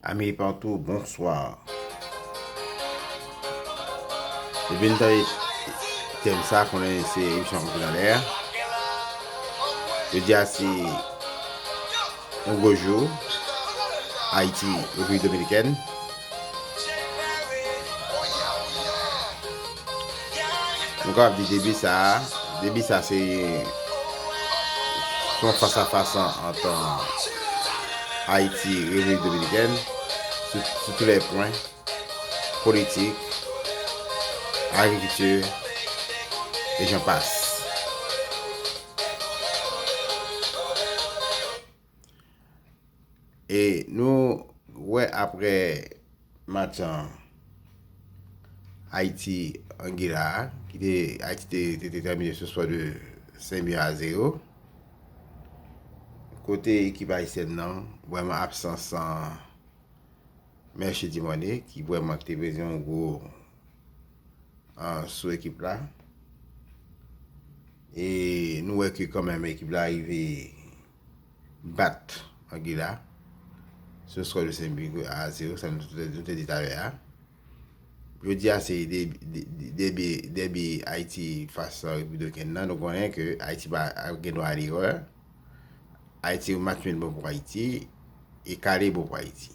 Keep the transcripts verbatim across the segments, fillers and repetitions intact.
Amis et partout, bonsoir. Depi n tande tèm sa, konnen se emisyon k antre nan lè a. Jodi a se yon gwo jou, Ayiti, Repiblik Dominikèn. Nou kapab di debi sa a, debi sa se, se yon fas a fas ant Ayiti, Repiblik Dominikèn, sou, sou tou lè pwen, politik, agrikilti, e jan pas. E nou wè apre match an Ayiti Angila a, ki te, Ayiti te, te, te tèmine sou skò de senk bi a zewo. Kote ekip ayisyèn nan, vrèman absans an Merchy Dumornay, ki vrèman te prezan yon gwo an, sou ekip la. E nou wè ke kanmenm ekip la rive bat Angila sou skò de senk bi a zewo, sa nou te, nou te di talè a. Jodi a se de, de, de, dèbi, dèbi Ayiti fas a Repiblik Dominikèn nan. Nou konnen ke Ayiti pa gen dwa a lerè. Ayiti, match nul bon pou Ayiti, e kale bon pou Ayiti.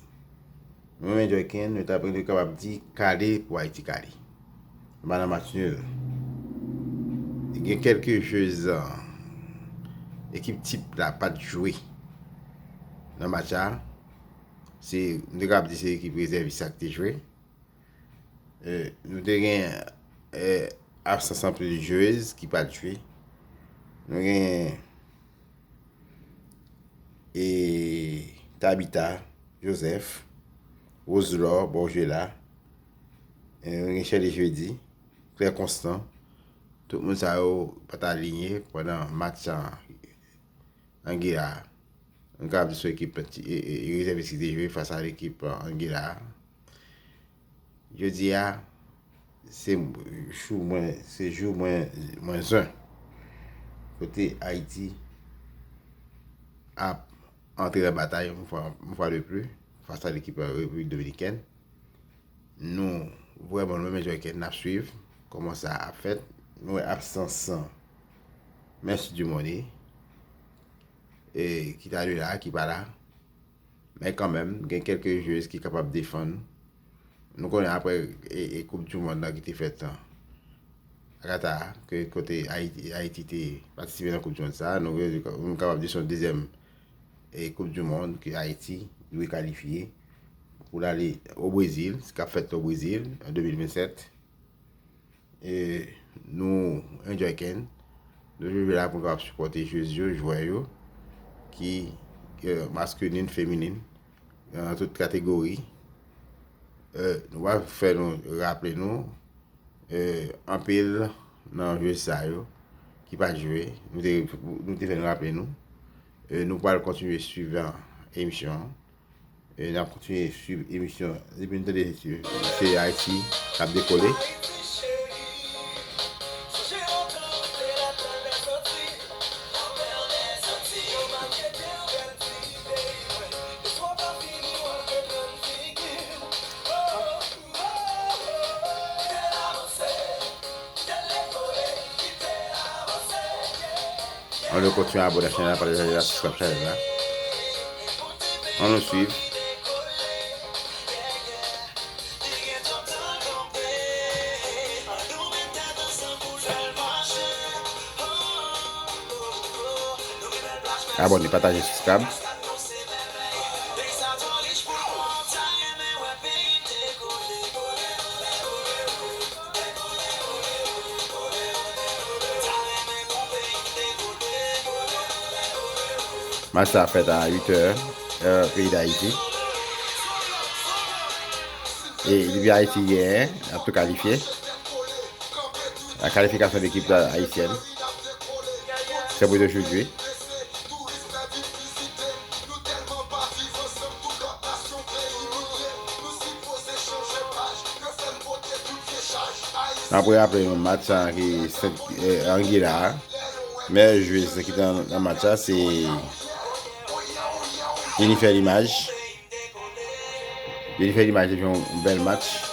Nou menm Djòyken, nou ta, nou kapab di kale pou Ayiti kale. Nou pa nan match nul. Gen kèlke jwez, ekip tip la pa t jwe nan match la. Se, nou te kapab di se ekip rezèvis sa ki te jwe. E, nou te gen, e, absans anpil jwez ki pa t jwe. Nou gen, e, Tabitha Joseph, Roselor Borgella, e, nou gen Sherley Jeudi, Claire Constant. Tout moun sa yo pa t alinye pandan match an Angila. Nou kapab di se ekip ti, e, e, rezèvis ki te jwe fas a ekip, e, Angila. Jodi a, se jou mwen, se jou mwen, mwen zen. Kote Ayiti ap antre nan batay, yon fwa, yon fwa de pli, fas a ekip, e, Repiblik Dominikèn. Nou vrèman, nou menm Djòyken, n ap swiv kòman sa ap fèt. Nou wè absans Merchy Dumornay, e, ki ta dwe la, ki pa la. Men kanmenm, gen kèlke jwez ki kapab defann. Nou konnen apre, e, e, Koup di Mond nan ki te fèt an Qatar, ke kote Ayiti, Ayiti te patisipe nan Koup di Mond sa, nou, nou kapab di se yon dezyèm, e, Koup di Mond ke Ayiti dwe kalifye pou l ale o Brezil, sa k ap fèt o Brezil an de mil vennsèt. E nou enjoy kenn. Nou toujou la pou n kapab sipòte jwez yo, jwè yo, ki, e, maskelin, feminin, nan tout kategori. E, nou va fè nou raple nou, e, anpil nan jwez sa yo ki pa t jwe, nou te, nou te fè nou raple nou. E, nou pral kontinye swiv emisyon an. E n ap kontinye swiv emisyon. Depi n tande se Ayiti k ap dekole. Ann nou kontinye abòne ak chanèl la, pataje la, subscribe chanèl la. Ann nou swiv. Abòne, pataje, subscribe. Match sa fèt a uit è, è peyi Dayiti. E depi Ayiti genyen, n ap tou kalifye. La kalifikasyon de ekip ayisyèn. Se pou yo jwe. Apre, apre yon match sa ki se, e, Anguilla a. Meyè jwez ki te nan, nan match la, se Jennifer Limage. Jennifer Image te jwe yon, yon bèl match.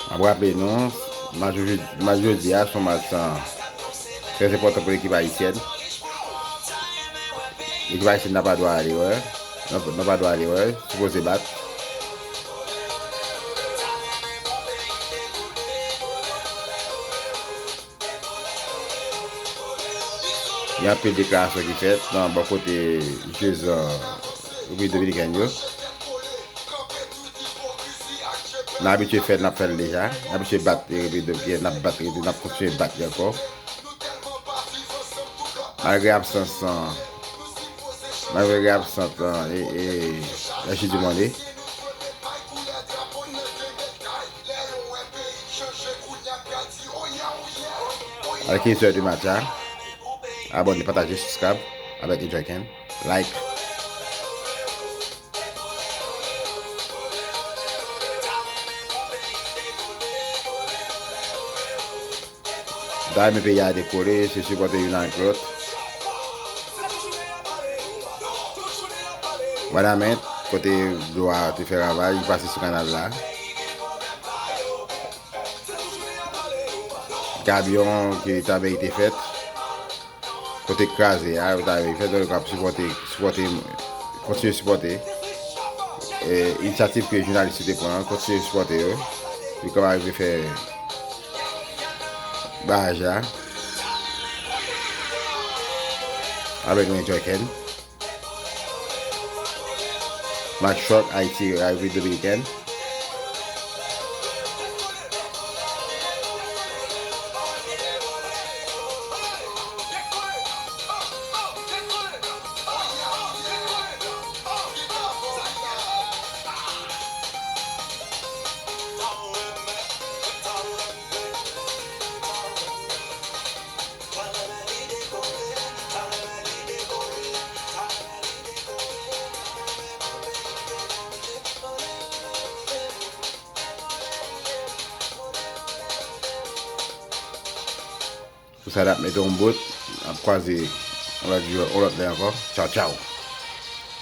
M ap raple nou, match jodi, match jodi a se yon match trè enpòtan pou lekip ayisyèn. Lekip ayisyèn nan pa dwa ale erè. Nan, nan pa dwa ale erè. Sipoze bat. Gen anpil deklarasyon ki fèt nan bò kote jwez Repiblik Dominikèn yo. N abitye fè l, n ap fè l deja. N abitye bat Repiblik Dominikèn, n ap bat, n ap kontinye bat li ankò. Malgre absans, malgre absans e, e, Régis Dumornay. Al kenz è de match la. Abòne, pataje, subscribe avèk Enjoy Ken. Like. Da men peyi a dekole, se sipòte youn ak lòt. Wanament, kote dlo a te fè ravaj, li pase sou kanal la. Gabyon ke ta merite fèt. Kote kraze a, yo ta merite fèt, donk yo ap sipòte, sipòte, kontinye sipòte. E, inisyativ ke jounalis yo te pran an, kontinye sipòte yo. Pou yo kapab rive fè baraj la. Avèk nou Enjoy Ken. Match chòk Ayiti, Repiblik Dominikèn. Pou sa, n ap mete yon bout, n ap kwaze yon lòt jou, yon lòt lè ankò. Tchaw, tchaw.